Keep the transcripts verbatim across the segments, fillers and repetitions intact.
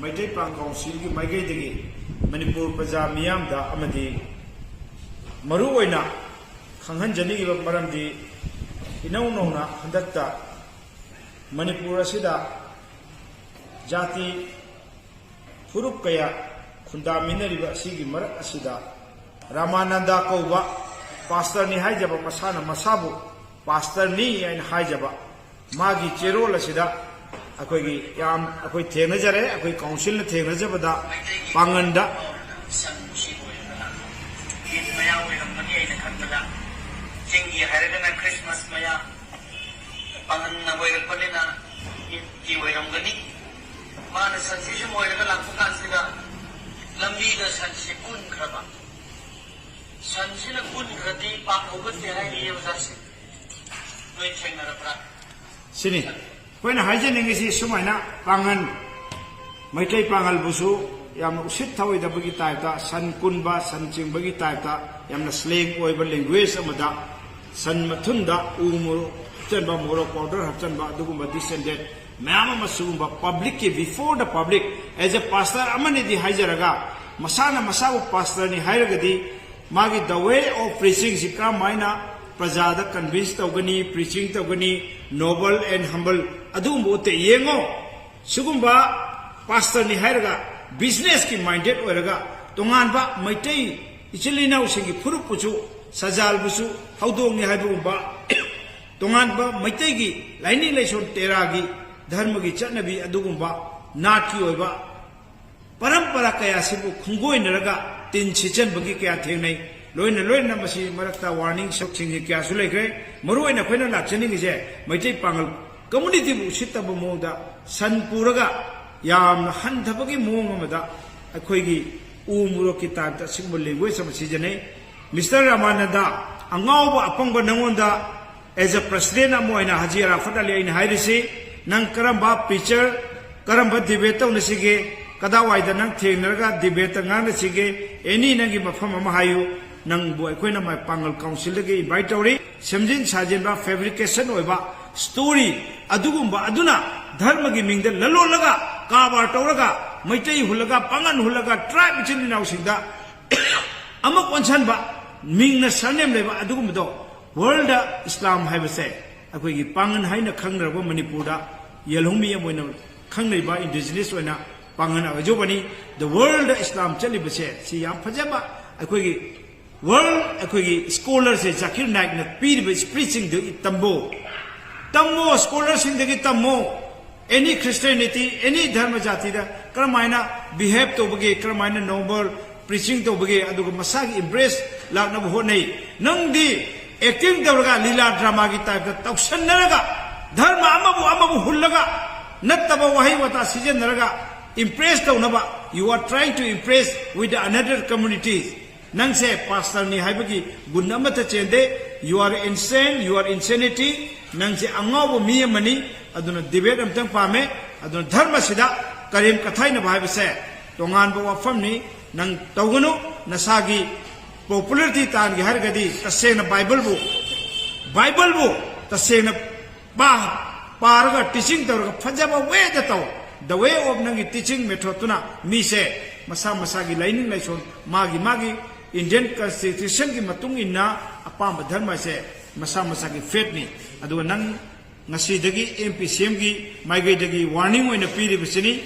ꯃꯩꯇꯩ ꯄꯥꯡ ꯀꯥꯎꯟꯁꯤꯜꯒꯤ ꯃꯥꯏꯀꯩꯗꯒꯤ ꯃꯅꯤꯄꯨꯔ ꯄ꯭ꯔꯖꯥ ꯃꯤꯌꯥꯝꯗ ꯑꯃꯗꯤ ꯃꯔꯨ ꯑꯣꯏꯅ ꯈꯪꯍꯟꯖꯅꯤꯡꯉꯤꯕ ꯃꯔꯝꯗꯤ, ꯏꯅꯧ ꯅꯧꯅ ꯍꯟꯗꯛꯇ ꯃꯅꯤꯄꯨꯔ ꯑꯁꯤꯗ ꯖꯥꯇꯤ ꯐꯨꯔꯨꯞ ꯀꯌꯥ ꯈꯨꯟꯗꯥꯃꯤꯟꯅꯔꯤꯕ ꯑꯁꯤꯒꯤ ꯃꯔꯛ ꯑꯁꯤꯗ, ꯔꯥꯃꯥꯅꯟꯗ ꯀꯧꯕ ꯄꯥꯁꯇꯔꯅꯤ ꯍꯥꯏꯖꯕ, ꯃꯁꯥꯅ ꯃꯁꯥꯕꯨ ꯄꯥꯁꯇꯔꯅꯤ ꯍꯥꯏꯅ ꯍꯥꯏꯖꯕ, ꯃꯥꯒꯤ ꯆꯦꯔꯣꯜ ꯑꯁꯤꯗ ꯑꯩꯈꯣꯏꯒꯤ ꯌꯥꯝ, ꯑꯩꯈꯣꯏ ꯊꯦꯡꯅꯖꯔꯦ, ꯑꯩꯈꯣꯏ ꯀꯥꯎꯟꯁꯤꯜꯅ ꯊꯦꯡꯅꯖꯕꯗ, ꯄꯥꯡꯒꯟꯗ ꯁꯟ ꯁꯤ ꯑꯣꯏꯔꯒꯅ ꯏꯗ ꯃꯌꯥ ꯑꯣꯏꯔꯝꯒꯅꯤ ꯑꯩꯅ ꯈꯟꯕꯗ꯫ ꯆꯤꯡꯒꯤ ꯍꯥꯏꯔꯒꯅ ꯈ꯭ꯔꯤꯁꯃꯥꯁ ꯃꯌꯥ, ꯄꯥꯡꯒꯟꯅ ꯑꯣꯏꯔꯛꯄꯅꯤꯅ ꯏꯗꯀꯤ ꯑꯣꯏꯔꯝꯒꯅꯤ꯫ ꯃꯥꯅ ꯁꯟꯁꯤ ꯁꯨꯝ ꯑꯣꯏꯔꯒ ꯂꯥꯛꯄ ꯀꯥꯟꯁꯤꯗ ꯂꯝꯕꯤꯗ ꯁꯟꯁꯤ ꯀꯨꯟꯈ꯭ꯔꯕ꯫ ꯁꯟꯁꯤꯅ ꯀꯨꯟꯈ꯭ꯔꯗꯤ ꯄꯥꯛ ꯍꯧꯒꯠꯇꯦ ꯍꯥꯏꯔꯤꯌꯦ ꯑꯣꯖꯥꯁꯤꯡ꯫ ꯅꯣꯏ ꯊꯦꯡꯅꯔꯕ꯭ꯔꯥ? ꯁꯤꯅꯤ ꯑꯩꯈꯣꯏꯅ ꯍꯥꯏꯖꯅꯤꯡꯉꯤꯁꯤ꯫ ꯁꯨꯃꯥꯏꯅ ꯄꯥꯡꯒꯟ, ꯃꯩꯇꯩ ꯄꯥꯡꯒꯜꯕꯨꯁꯨ ꯌꯥꯝꯅ ꯎꯁꯤꯠ ꯊꯑꯣꯏꯗꯕꯒꯤ ꯇꯥꯏꯞꯇ, ꯁꯟ ꯀꯨꯟꯕ, ꯁꯟ ꯆꯤꯡꯕꯒꯤ ꯇꯥꯏꯞꯇ, ꯌꯥꯝꯅ ꯁ꯭ꯂꯦꯡ ꯑꯣꯏꯕ ꯂꯦꯡꯒ꯭ꯋꯦꯖ ꯑꯃꯗ ꯁꯟ ꯃꯊꯨꯟꯗ ꯎ ꯃꯣꯔꯣꯛ ꯍꯥꯞꯆꯟꯕ, ꯃꯣꯔꯣꯛ ꯄꯥꯎꯗꯔ ꯍꯥꯞꯆꯟꯕ, ꯑꯗꯨꯒꯨꯝꯕ ꯗꯤꯁ ꯑꯦꯟ ꯗꯦꯠ ꯃꯌꯥꯝ ꯑꯃ, ꯁꯤꯒꯨꯝꯕ ꯄꯕ꯭ꯂꯤꯛꯀꯤ, before the public, as a pastor ꯑꯃꯅꯤꯗꯤ ꯍꯥꯏꯖꯔꯒ, ꯃꯁꯥꯅ ꯃꯁꯥꯕꯨ ꯄꯥꯁꯇꯔꯅꯤ ꯍꯥꯏꯔꯒꯗꯤ, ꯃꯥꯒꯤ the way of preaching ꯁꯤ ꯀꯔꯝ ꯍꯥꯏꯅ ꯄ꯭ꯔꯖꯥꯗ ꯀꯟꯚꯤꯟꯁ ꯇꯧꯒꯅꯤ, ꯄ꯭ꯔꯤꯆꯤꯡ ꯇꯧꯒꯅꯤ, ꯅꯣꯕꯜ ꯑꯦꯟ ꯍꯝꯕꯜ, ꯑꯗꯨꯒꯨꯝꯕ ꯎꯠꯇꯦ꯫ ꯌꯦꯡꯉꯣ, ꯁꯤꯒꯨꯝꯕ ꯄꯥꯁꯇꯔꯅꯤ ꯍꯥꯏꯔꯒ ꯕꯤꯖꯤꯅꯦꯁꯀꯤ ꯃꯥꯏꯟꯗꯦꯠ ꯑꯣꯏꯔꯒ, ꯇꯣꯉꯥꯟꯕ ꯃꯩꯇꯩ ꯏꯆꯤꯜ ꯏꯅꯥꯎꯁꯤꯡꯒꯤ ꯐꯨꯔꯨꯞꯄꯨꯁꯨ, ꯁꯖꯥꯜꯕꯨꯁꯨ ꯍꯧꯗꯣꯡꯅꯤ ꯍꯥꯏꯕꯒꯨꯝꯕ, ꯇꯣꯉꯥꯟꯕ ꯃꯩꯇꯩꯒꯤ ꯂꯥꯏꯅꯤꯡ ꯂꯥꯏꯁꯣꯟ, ꯇꯦꯔꯥꯒꯤ ꯙꯔꯃꯒꯤ ꯆꯠꯅꯕꯤ, ꯑꯗꯨꯒꯨꯝꯕ ꯅꯥꯠꯀꯤ ꯑꯣꯏꯕ ꯄꯔꯝꯄꯔꯥ ꯀꯌꯥꯁꯤꯕꯨ ꯈꯣꯡꯒꯣꯏꯅꯔꯒ ꯇꯤꯟ ꯁꯤꯠꯆꯟꯕꯒꯤ ꯀꯌꯥ ꯊꯦꯡꯅꯩ꯫ ꯂꯣꯏꯅ ꯂꯣꯏꯅꯅ ꯃꯁꯤ ꯃꯔꯛꯇ ꯋꯥꯔꯅꯤꯡ ꯁꯛꯁꯤꯡꯁꯤ ꯀꯌꯥꯁꯨ ꯂꯩꯈ꯭ꯔꯦ꯫ ꯃꯔꯨꯑꯣꯏꯅ ꯑꯩꯈꯣꯏꯅ ꯂꯥꯛꯆꯅꯤꯡꯉꯤꯁꯦ, ꯃꯩꯇꯩ ꯄꯥꯉꯜ ꯀꯝꯃꯨꯅꯤꯇꯤꯕꯨ ꯎꯁꯤꯠꯇꯕ ꯃꯑꯣꯡꯗ ꯁꯟ ꯄꯨꯔꯒ ꯌꯥꯝꯅ ꯍꯟꯊꯕꯒꯤ ꯃꯑꯣꯡ ꯑꯃꯗ ꯑꯩꯈꯣꯏꯒꯤ ꯎ ꯃꯣꯔꯣꯛꯀꯤ ꯇꯥꯏꯞꯇ ꯑꯁꯤꯒꯨꯝꯕ ꯂꯦꯡꯒ꯭ꯋꯦꯖ ꯑꯃ ꯁꯤꯖꯤꯟꯅꯩ꯫ ꯃꯤꯁꯇꯔ ꯔꯥꯃꯥꯅꯟꯗ, ꯑꯉꯥꯎꯕ ꯑꯄꯪꯕ ꯅꯉꯣꯟꯗ, as a president ꯑꯃ ꯑꯣꯏꯅ, ꯍꯥꯖꯤ ꯑꯔꯥꯐꯠ ꯑꯂꯤ, ꯑꯩꯅ ꯍꯥꯏꯔꯤꯁꯤ, ꯅꯪ ꯀꯔꯝꯕ ꯄ꯭ꯔꯤꯆꯔ, ꯀꯔꯝꯕ ꯗꯤꯕꯦꯠ ꯇꯧꯅꯁꯤꯒꯦ, ꯀꯗꯥꯏꯋꯥꯏꯗ ꯅꯪ ꯊꯦꯡꯅꯔꯒ ꯗꯤꯕꯦꯠꯇ ꯉꯥꯡꯅꯁꯤꯒꯦ, ꯑꯦꯅꯤ ꯅꯪꯒꯤ ꯃꯐꯝ ꯑꯃ ꯍꯥꯏꯌꯨ꯫ ꯅꯪꯕꯨ ꯑꯩꯈꯣꯏꯅ ꯃ-, ꯄꯥꯡꯒꯜ ꯀꯥꯎꯟꯁꯤꯜꯗꯒꯤ ꯏꯟꯚꯥꯏꯠ ꯇꯧꯔꯤ꯫ ꯁꯦꯝꯖꯤꯟ ꯁꯥꯖꯤꯟꯕ, ꯐꯦꯕ꯭ꯔꯤꯀꯦꯁꯟ ꯑꯣꯏꯕ ꯁ꯭ꯇꯣꯔꯤ, ꯑꯗꯨꯒꯨꯝꯕ ꯑꯗꯨꯅ ꯙꯔꯃꯒꯤ ꯃꯤꯡꯗ ꯂꯂꯣꯜꯂꯒ, ꯀꯔꯕꯥꯔ ꯇꯧꯔꯒ, ꯃꯩꯇꯩ ꯍꯨꯜꯂꯒ, ꯄꯥꯉꯟ ꯍꯨꯜꯂꯒ, tribe ꯏꯆꯤꯟ ꯏꯅꯥꯎꯁꯤꯡꯗ ꯑꯃ ꯑꯣꯟꯁꯟꯕ, ꯃꯤꯡꯅ surname ꯂꯩꯕ ꯑꯗꯨꯒꯨꯝꯕꯗꯣ꯫ World Islam ꯍꯥꯏꯕꯁꯦ ꯑꯩꯈꯣꯏꯒꯤ ꯄꯥꯉꯟ ꯍꯥꯏꯅ ꯈꯪꯅꯔꯕ ꯃꯅꯤꯄꯨꯔꯗ ꯌꯦꯜꯍꯧꯃꯤ ꯑꯃ ꯑꯣꯏꯅ ꯈꯪꯅꯔꯤꯕ indigenous ꯑꯣꯏꯅ ꯄꯥꯉꯟ ꯑꯣꯏꯖꯕꯅꯤ꯫ The World Islam ꯆꯠꯂꯤꯕꯁꯦ ꯁꯤ ꯌꯥꯝ ꯐꯖꯕ ꯑꯩꯈꯣꯏꯒꯤ world ꯑꯩꯈꯣꯏꯒꯤ scholarꯁꯦ ꯖꯥꯀꯤꯔ ꯅꯥꯏꯛꯅ ꯄꯤꯔꯤꯕ preachingꯗꯨ ꯇꯝꯃꯣ꯫ ꯇꯝꯃꯣ, scholarꯁꯤꯡꯗꯒꯤ ꯇꯝꯃꯣ꯫ Any Christianity, any ꯙꯔꯃ ꯖꯥꯇꯤꯗ ꯀꯔꯝꯍꯥꯏꯅ behave ꯇꯧꯕꯒꯦ, ꯀꯔꯝꯍꯥꯏꯅ noble preaching ꯇꯧꯕꯒꯦ, ꯑꯗꯨꯒ ꯃꯁꯥꯒꯤ impress ꯂꯥꯛꯅꯕ ꯍꯣꯠꯅꯩ꯫ ꯅꯪꯗꯤ acting ꯇꯧꯔꯒ ꯂꯤꯂꯥ dramaꯒꯤ typeꯇ ꯇꯧꯁꯟꯅꯔꯒ ꯙꯔꯃ ꯑꯃꯕꯨ ꯑꯃꯕꯨ ꯍꯨꯜꯂꯒ ꯅꯠꯇꯕ ꯋꯥꯍꯩ ꯋꯥꯇꯥ ꯁꯤꯖꯤꯟꯅꯔꯒ impress ꯇꯧꯅꯕ, you are trying to impress with the another community꯫ ꯅꯪꯁꯦ pastorꯅꯤ ꯍꯥꯏꯕꯒꯤ ꯒꯨꯟ ꯑꯃꯠꯇ ꯆꯦꯟꯗꯦ꯫ You are insane, you are insanity꯫ ꯅꯪꯁꯦ ꯑꯉꯥꯎꯕ ꯃꯤ ꯑꯃꯅꯤ꯫ ꯑꯗꯨꯅ debate ꯑꯝꯇꯪ ꯄꯥꯝꯃꯦ꯫ ꯑꯗꯨꯅ ꯙꯔꯃꯁꯤꯗ ꯀꯔꯦꯝ ꯀꯊꯥꯏꯅꯕ ꯍꯥꯏꯕꯁꯦ ꯇꯣꯉꯥꯟꯕ ꯋꯥꯐꯝꯅꯤ꯫ ꯅꯪ ꯇꯧꯒꯅꯨ꯫ ꯅꯁꯥꯒꯤ popularity ꯇꯥꯟꯒꯦ ꯍꯥꯏꯔꯒꯗꯤ ꯇꯁꯦꯡꯅ Bibleꯕꯨ, Bibleꯕꯨ ꯇꯁꯦꯡꯅ ꯄꯥ-, ꯄꯥꯔꯒ teaching ꯇꯧꯔꯒ ꯐꯖꯕ wayꯗ ꯇꯧ꯫ The way of ꯅꯪꯒꯤ teaching methodꯇꯨꯅ ꯃꯤꯁꯦ ꯃꯁꯥ ꯃꯁꯥꯒꯤ ꯂꯥꯏꯅꯤꯡ ꯂꯥꯏꯁꯣꯟ, ꯃꯥꯒꯤ ꯃꯥꯒꯤ Indian constitutionꯒꯤ ꯃꯇꯨꯡ ꯏꯟꯅ ꯑꯄꯥꯝꯕ ꯙꯔꯃꯁꯦ ꯃꯁꯥ ꯃꯁꯥꯒꯤ faithꯅꯤ꯫ ꯑꯗꯨꯒ ꯅꯪ ꯉꯁꯤꯗꯒꯤ MPCMꯒꯤ ꯃꯥꯏꯀꯩꯗꯒꯤ warning ꯑꯣꯏꯅ ꯄꯤꯔꯤꯕꯁꯤꯅꯤ꯫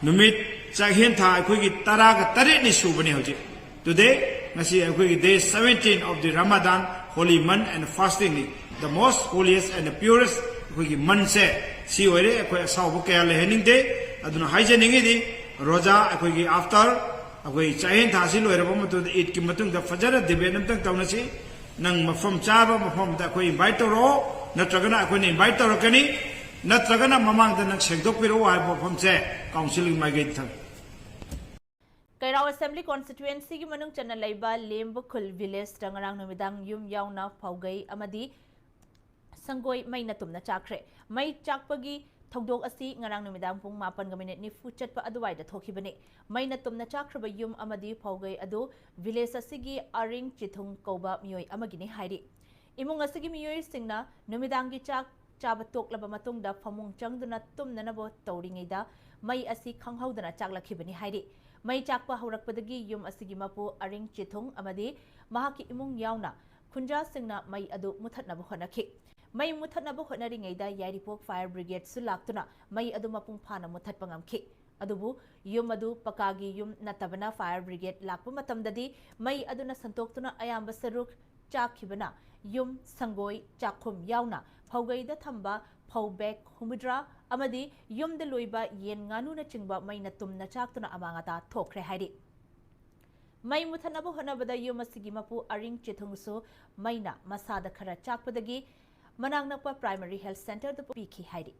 ꯅꯨꯃꯤꯠ ꯆꯥꯛꯍꯦꯟ ꯊꯥ ꯑꯩꯈꯣꯏꯒꯤ ꯇꯔꯥꯒ ꯇꯔꯦꯠꯅꯤ ꯁꯨꯕꯅꯤ ꯍꯧꯖꯤꯛ꯫ Today, ꯉꯁꯤ ꯑꯩꯈꯣꯏꯒꯤ day seventeen of the Ramadan, holy month and fastingꯅꯤ꯫ The most holiest and the purest ꯑꯩꯈꯣꯏꯒꯤ monthꯁꯦ ꯁꯤ ꯑꯣꯏꯔꯦ꯫ ꯑꯩꯈꯣꯏ ꯑꯁꯥꯎꯕ ꯀꯌꯥ ꯂꯩꯍꯟꯅꯤꯡꯗꯦ꯫ ꯑꯗꯨꯅ ꯍꯥꯏꯖꯅꯤꯡꯉꯤꯗꯤ, ꯔꯣꯖꯥ ꯑꯩꯈꯣꯏꯒꯤ after ꯑꯩꯈꯣꯏ ꯆꯥꯛꯍꯦꯟ ꯊꯥꯁꯤ ꯂꯣꯏꯔꯕ ꯃꯇꯨꯡꯗ, ꯏꯗꯀꯤ ꯃꯇꯨꯡꯗ ꯐꯖꯅ debate ꯑꯝꯇꯪ ꯇꯧꯅꯁꯤ꯫ ꯅꯪ ꯃꯐꯝ ꯆꯥꯕ ꯃꯐꯝꯗ ꯑꯩꯈꯣꯏ invite ꯇꯧꯔꯛꯑꯣ, ꯅꯠꯇ꯭ꯔꯒꯅ ꯑꯩꯈꯣꯏꯅ invite ꯇꯧꯔꯛꯀꯅꯤ, ꯅꯠꯇ꯭ꯔꯒꯅ ꯃꯃꯥꯡꯗ ꯅꯪ ꯁꯦꯡꯗꯣꯛꯄꯤꯔꯛꯑꯣ ꯍꯥꯏꯕ ꯋꯥꯐꯝꯁꯦ councilꯒꯤ ꯃꯥꯏꯀꯩꯗ ꯊꯝꯃꯤ꯫ ꯀꯩꯔꯥꯎ Assembly Constituencyꯒꯤ ꯃꯅꯨꯡ ꯆꯟꯅ ꯂꯩꯕ ꯂꯦꯝꯕ ꯈꯨꯜ villageꯇ ꯉꯔꯥꯡ ꯅꯨꯃꯤꯗꯥꯡ ꯌꯨꯝ ꯌꯥꯎꯅ ꯐꯥꯎꯒꯩ ꯑꯃꯗꯤ ꯁꯪꯒꯣꯏ ꯃꯩꯅ ꯇꯨꯝꯅ ꯆꯥꯛꯈ꯭ꯔꯦ꯫ ꯃꯩ ꯆꯥꯛꯄꯒꯤ ꯊꯧꯗꯣꯛ ꯑꯁꯤ ꯉꯔꯥꯡ ꯅꯨꯃꯤꯗꯥꯡ ꯄꯨꯡ ꯃꯥꯄꯟꯒ minute ꯅꯤꯐꯨ ꯆꯠꯄ ꯑꯗꯨꯋꯥꯏꯗ ꯊꯣꯛꯈꯤꯕꯅꯤ꯫ ꯃꯩꯅ ꯇꯨꯝꯅ ꯆꯥꯛꯈ꯭ꯔꯕ ꯌꯨꯝ ꯑꯃꯗꯤ ꯐꯥꯎꯒꯩ ꯑꯗꯨ village ꯑꯁꯤꯒꯤ ꯑꯔꯤꯡ ꯆꯤꯊꯨꯡ ꯀꯧꯕ ꯃꯤꯑꯣꯏ ꯑꯃꯒꯤꯅꯤ ꯍꯥꯏꯔꯤ꯫ ꯏꯃꯨꯡ ꯑꯁꯤꯒꯤ ꯃꯤꯑꯣꯏꯁꯤꯡꯅ ꯅꯨꯃꯤꯗꯥꯡꯒꯤ ꯆꯥꯛ ꯆꯥꯕ ꯇꯣꯛꯂꯕ ꯃꯇꯨꯡꯗ ꯐꯃꯨꯡ ꯆꯪꯗꯨꯅ ꯇꯨꯝꯅꯅꯕ ꯇꯧꯔꯤꯉꯩꯗ ꯃꯩ ꯑꯁꯤ ꯈꯪꯍꯧꯗꯅ ꯆꯥꯛꯂꯛꯈꯤꯕꯅꯤ ꯍꯥꯏꯔꯤ꯫ ꯃꯩ ꯆꯥꯛꯄ ꯍꯧꯔꯛꯄꯗꯒꯤ ꯌꯨꯝ ꯑꯁꯤꯒꯤ ꯃꯄꯨ ꯑꯔꯤꯡ ꯆꯤꯊꯨꯡ ꯑꯃꯗꯤ ꯃꯍꯥꯛꯀꯤ ꯏꯃꯨꯡ ꯌꯥꯎꯅ ꯈꯨꯟꯖꯥꯁꯤꯡꯅ ꯃꯩ ꯑꯗꯨ ꯃꯨꯊꯠꯅꯕ ꯍꯣꯠꯅꯈꯤ꯫ ꯃꯩ ꯃꯨꯊꯠꯅꯕ ꯍꯣꯠꯅꯔꯤꯉꯩꯗ ꯌꯥꯏꯔꯤꯄꯣꯛ Fire Brigadeꯁꯨ ꯂꯥꯛꯇꯨꯅ ꯃꯩ ꯑꯗꯨ ꯃꯄꯨꯡ ꯐꯥꯅ ꯃꯨꯊꯠꯄ ꯉꯝꯈꯤ꯫ ꯑꯗꯨꯕꯨ ꯌꯨꯝ ꯑꯗꯨ ꯄꯀꯥꯒꯤ ꯌꯨꯝ ꯅꯠꯇꯕꯅ Fire Brigade ꯂꯥꯛꯄ ꯃꯇꯝꯗꯗꯤ ꯃꯩ ꯑꯗꯨꯅ ꯁꯟꯗꯣꯛꯇꯨꯅ ꯑꯌꯥꯝꯕ ꯁꯔꯨꯛ ꯆꯥꯛꯈꯤꯕꯅ ꯌꯨꯝ, ꯁꯪꯒꯣꯏ, ꯆꯥꯛꯈꯨꯝ ꯌꯥꯎꯅ ꯐꯧꯒꯩꯗ ꯊꯝꯕ ꯐꯧ bag ꯍꯨꯝꯐꯨꯇꯔꯥ ꯑꯃꯗꯤ ꯌꯨꯝꯗ ꯂꯣꯏꯕ ꯌꯦꯟ ꯉꯥꯅꯨꯅꯆꯤꯡꯕ ꯃꯩꯅ ꯇꯨꯝꯅ ꯆꯥꯛꯇꯨꯅ ꯑꯃꯥꯡ ꯑꯇꯥ ꯊꯣꯛꯈ꯭ꯔꯦ ꯍꯥꯏꯔꯤ꯫ ꯃꯩ ꯃꯨꯊꯠꯅꯕ ꯍꯣꯠꯅꯕꯗ ꯌꯨꯝ ꯑꯁꯤꯒꯤ ꯃꯄꯨ ꯑꯔꯤꯡ ꯆꯤꯊꯨꯡꯁꯨ ꯃꯩꯅ ꯃꯁꯥꯗ ꯈꯔ ꯆꯥꯛꯄꯗꯒꯤ ꯃꯅꯥꯛ ꯅꯛꯄ Primary Health Centreꯗ ꯄꯤꯈꯤ ꯍꯥꯏꯔꯤ꯫